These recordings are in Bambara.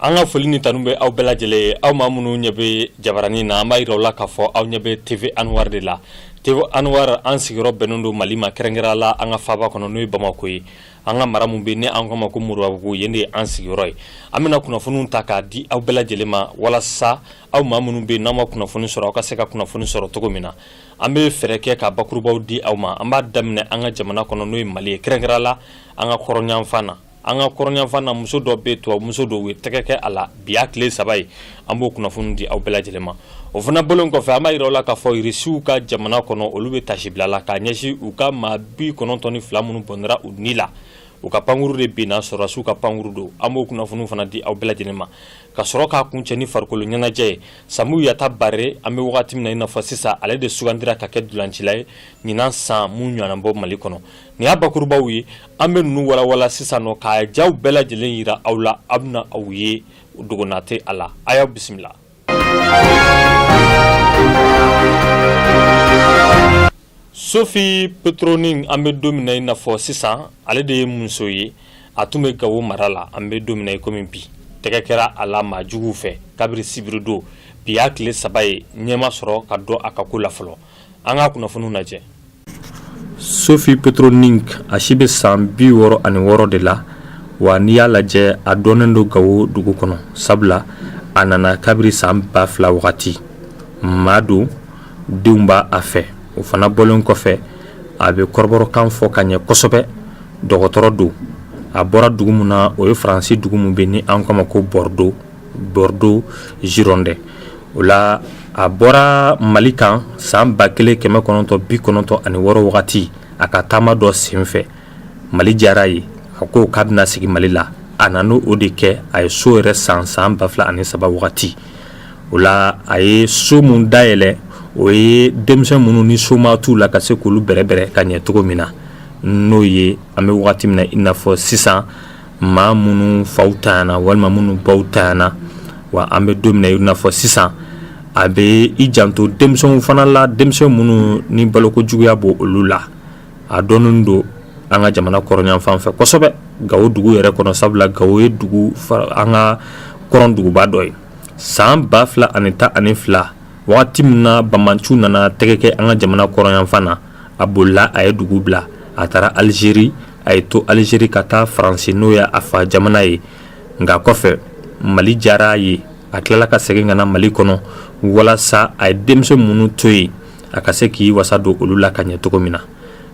An ka foli ni tanu bɛ aw bɛɛ lajɛlen ye, aw maa minnu ɲɛ bɛ jabaranin na. An b'a jira aw la k'a fɔ aw ɲɛ bɛ TV Anwar de la. TV Anwar, an sigiyɔrɔ bɛnnen don Mali ma, kɛrɛnkɛrɛn la an ka faaba kɔnɔ, n'o ye Bamakɔ ye. An ka mara min bɛ ni an k'a ma ko Moribabugu, yen de ye an sigiyɔrɔ ye. An bɛna kunnafoniw ta k'a di aw bɛɛ lajɛlen ma, walasa aw maa minnu bɛ n'aw ma kunnafoni sɔrɔ, aw ka se ka kunnafoni sɔrɔ cogo min na. An bɛ fɛɛrɛ kɛ ka bakurubaw di aw ma. An b'a daminɛ an ka jamana kɔnɔ, n'o ye Mali ye, kɛrɛnkɛrɛn la an ka kɔrɔnyanfan na. An ka kɔrɔnyanfan na, muso dɔ bɛ, tubabu muso dɔ, u ye tɛgɛ kɛ a la. Bi y'a tile 3 ye. An b'o kunnafoni di aw bɛɛ lajɛlen ma. O fana bɔlen kɔfɛ, an b'a jira aw la k'a fɔ Irisiw ka jamana kɔnɔ, olu bɛ tasibila la k'a ɲɛsin u ka maa 92 minnu bɔnɛra u ni la, u ka pankuru de binna, sɔrɔdasiw ka pankuru don. An b'o kunnafoniw fana di aw bɛɛ lajɛlen ma, ka sɔrɔ k'a kuncɛ ni farikolo ɲɛnajɛ ye. Sambou Yatabaré, an bɛ wagati min na i n'a fɔ sisan, ale de sugandira ka kɛ dulancila ye ɲinan san mun ɲɔgɔnna bɔ Mali kɔnɔ. Nin y'a bakurubaw ye. An bɛ ninnu walawala sisan nɔ k'a jaw bɛɛ lajɛlen yira aw la. Aw bɛna aw ye dogona tɛ a la. A y'aw bisimila. Sophie Pétronin, an bɛ don min na i n'a fɔ sisan, ale de ye muso ye, a tun bɛ Gawo mara la. An bɛ don min na i komi bi, tɛgɛ kɛra a la maa juguw fɛ kabiri sibiri don. Bi y'a tile 3 ye, ɲɛ ma sɔrɔ ka dɔn a ka ko la fɔlɔ. An ka kunnafoniw lajɛ. Sophie Pétronin, a si bɛ san 66 de la wa. N'i y'a lajɛ, a dɔnnen don Gawo dugu kɔnɔ, sabula a nana kabiri san 2000 wagati. Maa don, denw b'a a fɛ. O fana bɔlen kɔfɛ, a bɛ kɔrɔbɔrɔkan fɔ ka ɲɛ kosɛbɛ. Dɔgɔtɔrɔ don. A bɔra dugu min na, o ye Faransi dugu min bɛ ni an k'a ma ko Bordeaux, Bordeaux Gironde. O la, a bɔra Mali kan san 1996 wagati, a ka taama dɔ senfɛ. Mali diyara ye, a ko k'a bɛna sigi Mali la. A nana o de kɛ, a ye so yɛrɛ san san 2003 wagati. O la, a ye so mun dayɛlɛ, o ye denmisɛn minnu ni soma t'u la, ka se k'olu bɛrɛbɛrɛ ka ɲɛ cogo min na. N'o ye an bɛ wagati min na i n'a fɔ sisan, maa minnu faw tanyana walima minnu baw tanyana. Wa an bɛ don min na i n'a fɔ sisan, a bɛ i janto denmisɛnw fana la, denmisɛn minnu ni baloko juguya b'o olu la. A dɔnnen don an ka jamana kɔrɔnyanfan fɛ kosɛbɛ, Gawo dugu yɛrɛ kɔnɔ, sabula Gawo ye dugu an ka kɔrɔn duguba dɔ ye. San 2012, wagati min na banbaanciw nana tɛgɛ kɛ an ka jamana kɔrɔnyanfan na, a bolila, a ye dugu bila, a taara Alizeri. A ye to Alizeri ka taa Faransi, n'o ye a fa jamana ye. Nka kɔfɛ, Mali diyara a ye, a tilala ka segin ka na Mali kɔnɔ, walasa a ye denmisɛn minnu to yen, a ka se k'i wasa don olu la ka ɲɛ cogo min na.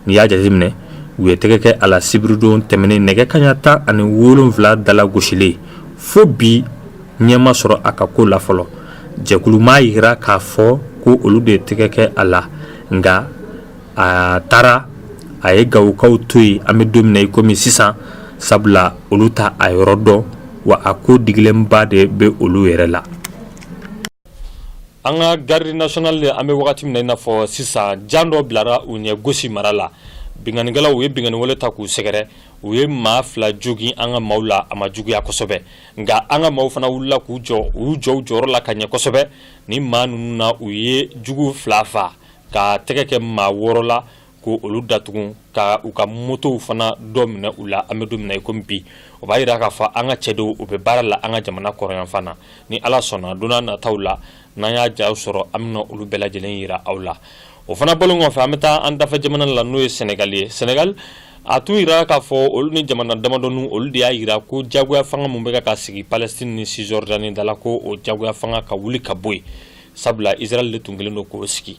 N'i y'a jateminɛ, u ye tɛgɛ kɛ a la sibiridon tɛmɛnen nɛgɛ kaɲa 17 dala gosilen. Fo bi, ɲɛ ma sɔrɔ a ka ko la fɔlɔ. Jɛkulu m'a yira k'a fɔ ko olu de ye tɛgɛ kɛ a la, nka a taara, a ye Gawokaw to yen an bɛ don min na i komi sisan, sabula olu ta a yɔrɔ dɔn wa a ko digilenba de bɛ olu yɛrɛ la. An ka garde nationale, an bɛ wagati min na i n'a fɔ sisan, jan dɔ bilara u ɲɛ Gosi mara la. Binkannikɛlaw u ye binkanni wale ta k'u sɛgɛrɛ. U ye maa 2 jogin an ka maaw la. A ma juguya kosɛbɛ, nka an ka maaw fana wulila k'u jɔ. U y'u jɔ u jɔyɔrɔ la ka ɲɛ kosɛbɛ. Ni maa ninnu na, u ye jugu 2 fa, ka tɛgɛ kɛ maa 6 la, ko olu datugu, ka u ka motow fana dɔ minɛ u la. An bɛ don min na i komi bi, o b'a yira k'a fɔ an ka cɛdenw, u bɛ baara la an ka jamana kɔrɔnyanfan na. Ni Ala sɔnna, don n'a nataw la, n'an y'a jaw sɔrɔ, an bɛna olu bɛɛ lajɛlen yira aw la. O fana bɔlen kɔfɛ, an bɛ taa an dafɛ jamana la, n'o ye Sɛnɛgali ye. Sɛnɛgali, a tun yira k'a fɔ olu ni jamana damadɔnin, olu de y'a yira ko jagoya fanga mun bɛ ka sigi Palestine ni Cisjordanie da la, ko o jagoya fanga ka wuli ka bɔ yen, sabula Israël de tun kɛlen don k'o sigi.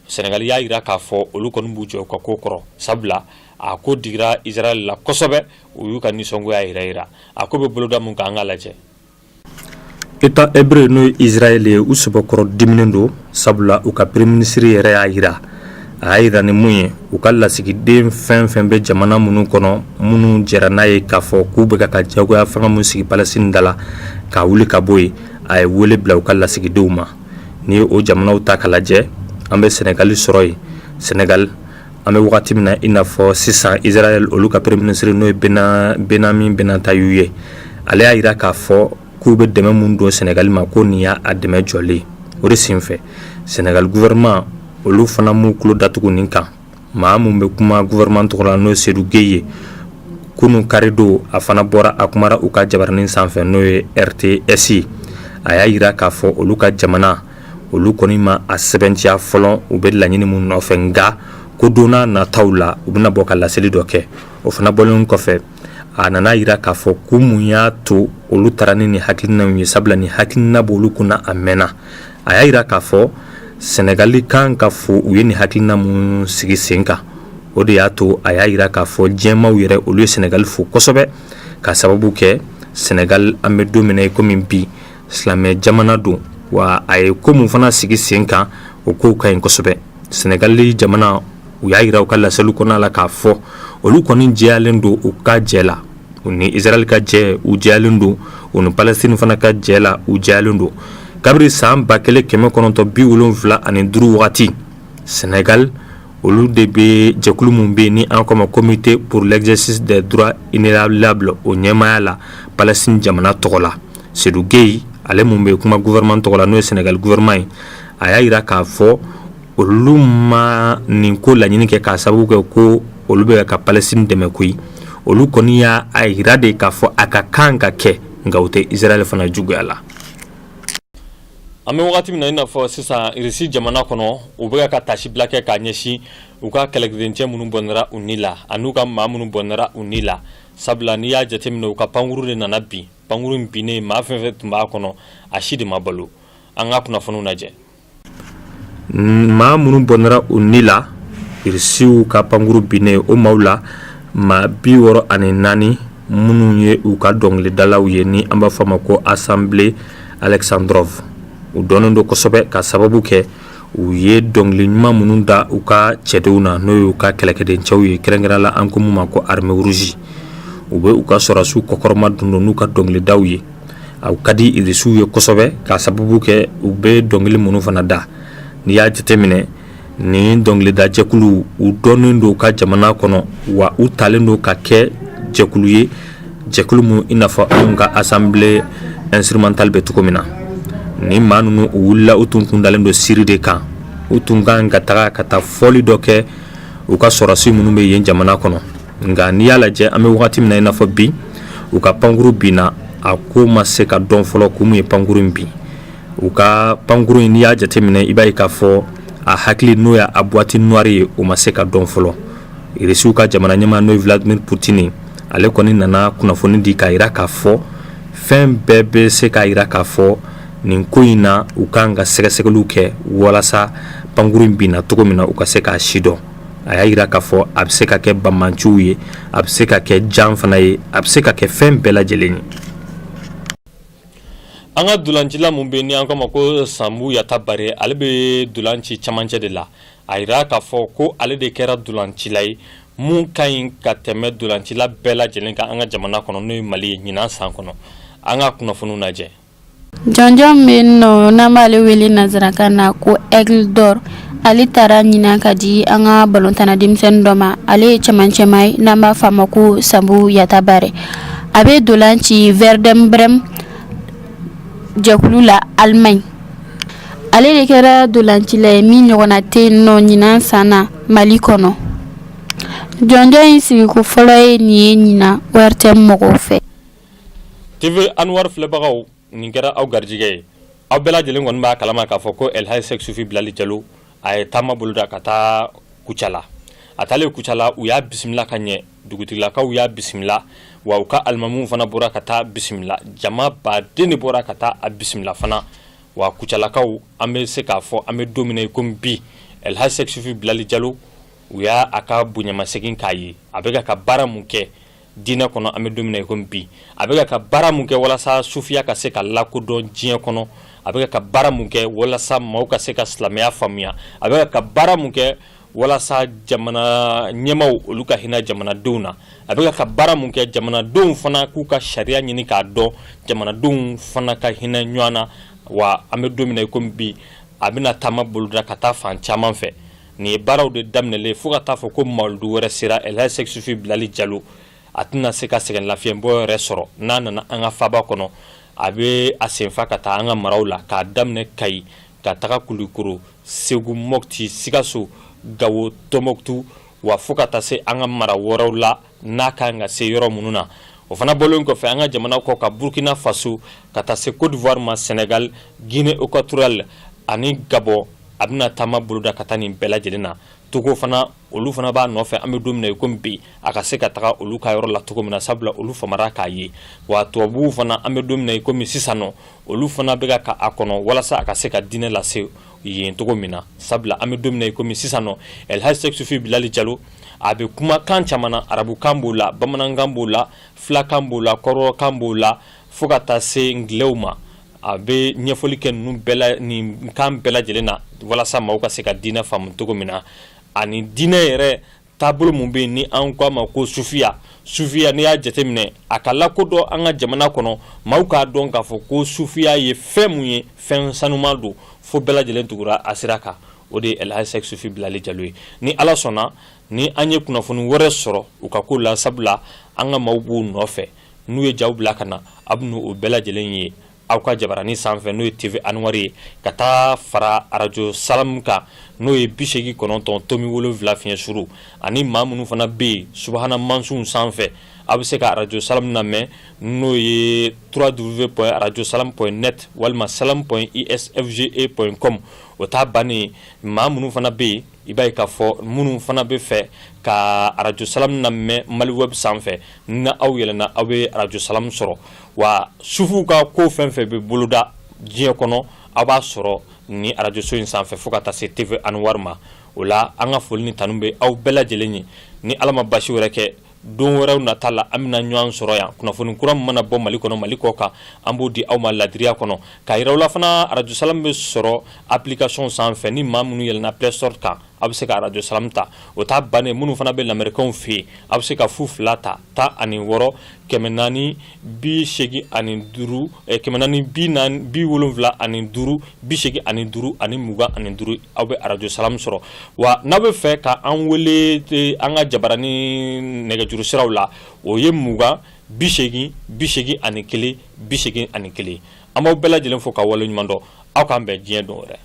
Sɛnɛgali y'a yira k'a fɔ olu kɔni b'u jɔ u ka ko kɔrɔ, sabula a ko digira Israël la kosɛbɛ. U y'u ka nisɔngoya yira yira. A ko bɛ boloda mun kan, an k'a lajɛ. État hébreu, n'o ye Israël ye, u sɛbɛkɔrɔ diminen don, sabula u ka premier ministre yɛrɛ y'a yira. A y'a yira ni mun ye, u ka lasigiden fɛn fɛn bɛ jamana minnu kɔnɔ, minnu jɛra n'a ye k'a fɔ k'u bɛ ka jagoya fanga min sigi Palestine da la, k'a wuli ka bɔ yen. A ye wele bila u ka lasigidenw ma. N'i ye o jamanaw ta ka lajɛ, an bɛ Sɛnɛgali sɔrɔ yen. Sɛnɛgali, an bɛ wagati min na i n'a fɔ sisan, Israël olu ka premier ministre, n'o ye Benjamin Netanyahu ye, ale y'a yira k'a fɔ k'u bɛ dɛmɛ mun don Sɛnɛgali ma, ko nin y'a dɛmɛ jɔlen. O de senfɛ, Sɛnɛgali gouvernement, olu fana m'u tulo datugu nin kan. Maa mun bɛ kuma gouvernement tɔgɔ la, n'o ye Seydou Gueye ye, Kunun karidon, a fana bɔra, a kumara u ka jabaranin sanfɛ, n'o ye RTS ye. A y'a jira k'a fɔ olu ka jamana, olu kɔni ma a sɛbɛntiya fɔlɔ u bɛ laɲini min nɔfɛ, nka ko don n'a nataw la, u bɛna bɔ ka laseli dɔ kɛ. O fana bɔlen kɔfɛ, a nana jira k'a fɔ ko mun y'a to olu taara ni nin hakilinaw ye, sabula ni hakilina b'olu kunna a mɛnna. A y'a jira k'a fɔ Sɛnɛgali kan ka fo u ye nin hakilina mun sigi sen kan. O de y'a to a y'a jira k'a fɔ diɲɛmaaw yɛrɛ, olu ye Sɛnɛgali fo kosɛbɛ, ka sababu kɛ Sɛnɛgali, an bɛ don min na i komi bi, silamɛ jamana don, wa a ye ko mun fana sigi sen kan, o kow ka ɲi kosɛbɛ. Sɛnɛgali jamana, u y'a jira u ka laseliw kɔnɔna la k'a fɔ olu kɔni jɛyalen don u ka jɛ la, u ni Israël ka jɛ, u jɛyalen don, u ni Palestine fana ka jɛ la, u jɛyalen don. Kabiri san 1975 wagati, Sénégal, olu de bɛ jɛkulu min bɛ yen ni an k'a ma Comité pour l'exercice des droits inaliénables, o ɲɛmaaya la Palestine jamana tɔgɔ la. Seydou Gueye, ale mun bɛ kuma gouvernement tɔgɔ la, n'o ye Sénégal gouvernement ye, a y'a jira k'a fɔ olu ma nin ko laɲini kɛ k'a sababu kɛ ko olu bɛ ka Palestine dɛmɛ koyi. Olu kɔni y'a jira de k'a fɔ a ka kan ka kɛ, nka u tɛ Israël fana juguya la. An bɛ wagati min na i n'a fɔ sisan, Irisi jamana kɔnɔ, u bɛ ka tasibila kɛ k'a ɲɛsin u ka kɛlɛkɛdencɛ minnu bɔnɛra u ni la, an'u ka maa minnu bɔnɛra u ni la, sabula n'i y'a jateminɛ, u ka pankuru de nana bin. Pankuru in binnen, maa fɛn fɛn tun b'a kɔnɔ, a si de ma balo. An ka kunnafoniw lajɛ. Maa minnu bɔnɛra u ni la Irisiw ka pankuru binnen, o maaw la maa 64 minnu ye u ka dɔnkilidalaw ye, ni an b'a fɔ a ma ko Ensemble Alexandrov, u dɔnnen don kosɛbɛ ka sababu kɛ u ye dɔnkili ɲuman minnu da u ka cɛdenw na, n'o y'u ka kɛlɛkɛdencɛw ye, kɛrɛnkɛrɛn la an ko mun ma ko armée rouge. U bɛ u ka sɔrɔdasiw kɔkɔrɔma dun n'u ka dɔnkilidaw ye. A ka di Irisiw ye kosɛbɛ ka sababu kɛ u bɛ dɔnkili minnu fana da. N'i y'a jateminɛ, nin dɔnkilidajɛkulu, u dɔnnen don u ka jamana kɔnɔ, wa u talen don ka kɛ jɛkulu ye, jɛkulu min i n'a fɔ anw ka ensemble instrumental bɛ cogo min na. Nin maa ninnu, u wulila, u tun kundalen don Siri de kan. U tun kan ka taga ka taa fɔli dɔ kɛ u ka sɔrɔdasi minnu bɛ yen jamana kɔnɔ. Nka n'i y'a lajɛ, an bɛ wagati min na i n'a fɔ bi, u ka pankuru binna. A ko ma se ka dɔn fɔlɔ kun min ye pankuru in bin. U ka pankuru in, n'i y'a jateminɛ, i b'a ye k'a fɔ a hakili, n'o y'a boîte noire ye, o ma se ka dɔn fɔlɔ. Irisiw ka jamana ɲɛmaa, n'o ye Vladimir Poutine, ale kɔni nana kunnafoni di k'a jira k'a fɔ fɛn bɛɛ bɛ se k'a jira k'a fɔ nin ko in na, u kan ka sɛgɛsɛgɛliw kɛ walasa pankuru in binna cogo min na, u ka se k'a si dɔn. A y'a jira k'a fɔ a bɛ se ka kɛ banbaanciw ye, a bɛ se ka kɛ jan fana ye, a bɛ se ka kɛ fɛn bɛɛ lajɛlen ye. An ka dolancila mun bɛ ni an k'a ma ko Sanbu Yatabare, ale bɛ dolanci camancɛ de la. A jira k'a fɔ ko ale de kɛra dolancila ye mun ka ɲi ka tɛmɛ dolancila bɛɛ lajɛlen kan an ka jamana kɔnɔ, n'o ye Mali ye, ɲinan san kɔnɔ. An ka kunnafoniw lajɛ. Jɔnjɔn bɛ yen nɔ n'an b'ale wele nansarakan na ko Aigle d'Or, ale taara ɲinan ka di an ka balontanna denmisɛnnin dɔ ma. Ale ye cɛmancɛma ye n'an b'a fɔ a ma ko Sanbu Yatabare. A bɛ dolan ci Werder Bremen jɛkulu la Allemagne. Ale de kɛra dolancila ye min ɲɔgɔnna tɛ yen nɔ ɲinan san na Mali kɔnɔ. Jɔnjɔn in sigiko fɔlɔ ye nin ye ɲinan ORTM mɔgɔw fɛ. TV Anwar filɛbagaw, nin kɛra aw garijɛgɛ ye. Aw bɛɛ lajɛlen kɔni b'a kalama k'a fɔ ko Elhaji Sɛki Sufi Bilali Jalo, a ye taama boloda ka taa Kucala. A taalen Kucala, u y'a bisimila ka ɲɛ, dugutigilakaw y'a bisimila, wa u ka alimamuw fana bɔra ka taa bisimila, jama baden de bɔra ka taa a bisimila fana. Wa Kucalakaw, an bɛ se k'a fɔ an bɛ don min na i komi bi, Elhaji Sɛki Sufi Bilali Jalo, u y'a a ka bonyamasegin k'a ye. A bɛ ka baara mun kɛ diinɛ kɔnɔ, an bɛ don min na i komi bi, a bɛ ka baara mun kɛ walasa sufiya ka se ka lakodɔn diɲɛ kɔnɔ, a bɛ ka baara mun kɛ walasa maaw ka se ka silamɛya faamuya, a bɛ ka baara mun kɛ walasa jamana ɲɛmaaw, olu ka hinɛ jamanadenw na, a bɛ ka baara mun kɛ jamanadenw fana k'u ka sariya ɲini k'a dɔn, jamanadenw fana ka hinɛ ɲɔgɔn na. Wa an bɛ don min na i komi bi, a bɛna taama boloda ka taa fan caman fɛ. Nin ye baaraw de daminɛlen, fo ka taa fɔ ko mawuludu wɛrɛ sera, Elhaji Sɛki Sufi Bilali Jalo, a tɛna se ka sɛgɛn lafiɲɛbɔ yɛrɛ sɔrɔ. N'a nana an ka faaba kɔnɔ, a bɛ a senfa ka taa an ka maraw la, k'a daminɛ Kayi ka taga Kulikoro, Segu, Mɔti, Sikaso, Gawo, Tɔnbɔkutu. Wa fo ka taa se an ka mara wɛrɛw la n'a ka kan ka se yɔrɔ minnu na. O fana bɔlen kɔfɛ, an ka jamana kɔ ka Burkina Faso, ka taa se Côte d'Ivoire ma, Sénégal, Guinée équatoriale ani Gabon, a bɛna taama boloda ka taa nin bɛɛ lajɛlen na. Togo fana, olu fana b'a nɔfɛ. An bɛ don min na i komi bi, a ka se ka taga olu ka yɔrɔ la cogo min na, sabula olu famara k'a ye. Wa tubabuw fana, an bɛ don min na i komi sisan nɔ, olu fana bɛ ka a kɔnɔ walasa a ka se ka diinɛ lase yen cogo min na, sabula an bɛ don min na i komi sisan nɔ, Elhaji Sɛki Sufi Bilali Jalo, a bɛ kuma kan caman na. Arabukan b'o la, bamanankan b'o la, filakan b'o la, kɔrɔkan b'o la, fo ka taa se ngilɛw ma. A bɛ ɲɛfɔli kɛ ninnu bɛɛ la, nin kan bɛɛ lajɛlen na, walasa maaw ka se ka diinɛ faamu cogo min na, ani diinɛ yɛrɛ taabolo mun bɛ yen ni an ko a ma ko sufiya. Sufiya, n'i y'a jateminɛ, a ka lakodɔn an ka jamana kɔnɔ, maaw k'a dɔn k'a fɔ ko sufiya ye fɛn mun ye, fɛn sanuman don, fo bɛɛ lajɛlen tugura a sira kan. O de ye Elhaji Sɛki Sufi Bilali Jalo ye. Ni Ala sɔnna, ni an ye kunnafoni wɛrɛ sɔrɔ u ka ko la, sabula an ka maaw b'u nɔfɛ, n'u ye jaw bila ka na, a bɛ n'o bɛɛ lajɛlen ye aw ka jabarani sanfɛ, n'o ye TV Anwari ye, ka taa fara arajo Salam kan, n'o ye 89.7 fiɲɛ suru. Ani maa minnu fana bɛ yen subahana mansinw sanfɛ, aw bɛ se ka arajo Salam lamɛn, n'o ye www.radiosalam.net walima salam.isfge.com. O t'a bannen. Maa minnu fana bɛ yen, i b'a ye k'a fɔ minnu fana bɛ fɛ ka arajo Salam lamɛn Mali web sanfɛ, ni aw yɛlɛnna, aw bɛ arajo Salam sɔrɔ. Wa sufuw ka ko fɛn fɛn bɛ boloda diɲɛ kɔnɔ, aw b'a sɔrɔ ni arajoso in sanfɛ, fo ka taa se TV Anwar ma. O la, an ka foli ni tanu bɛ aw bɛɛ lajɛlen ye. Ni Ala ma basi wɛrɛ kɛ, don wɛrɛw nata la, an bɛna ɲɔgɔn sɔrɔ yan. Kunnafoni kura min mana bɔ Mali kɔnɔ, Mali kɔ kan, an b'o di aw ma ladiriya kɔnɔ, k'a yira aw la fana, arajo Salam bɛ sɔrɔ application sanfɛ. Ni maa minnu yɛlɛnna Play Store kan, aw bɛ se ka arajo Salam ta. O t'a bannen. Minnu fana bɛ lamɛrikɛnw fɛ yen, aw bɛ se ka 0 2 ta, 16 485, 445 85 ani 25, aw bɛ arajo Salam sɔrɔ. Wa n'aw bɛ fɛ ka an wele an ka jabarani nɛgɛjuru siraw la, o ye 20 80 81 81. An b'aw bɛɛ lajɛlen fo ka waleɲuman dɔn. Aw k'an bɛn diɲɛ don wɛrɛ.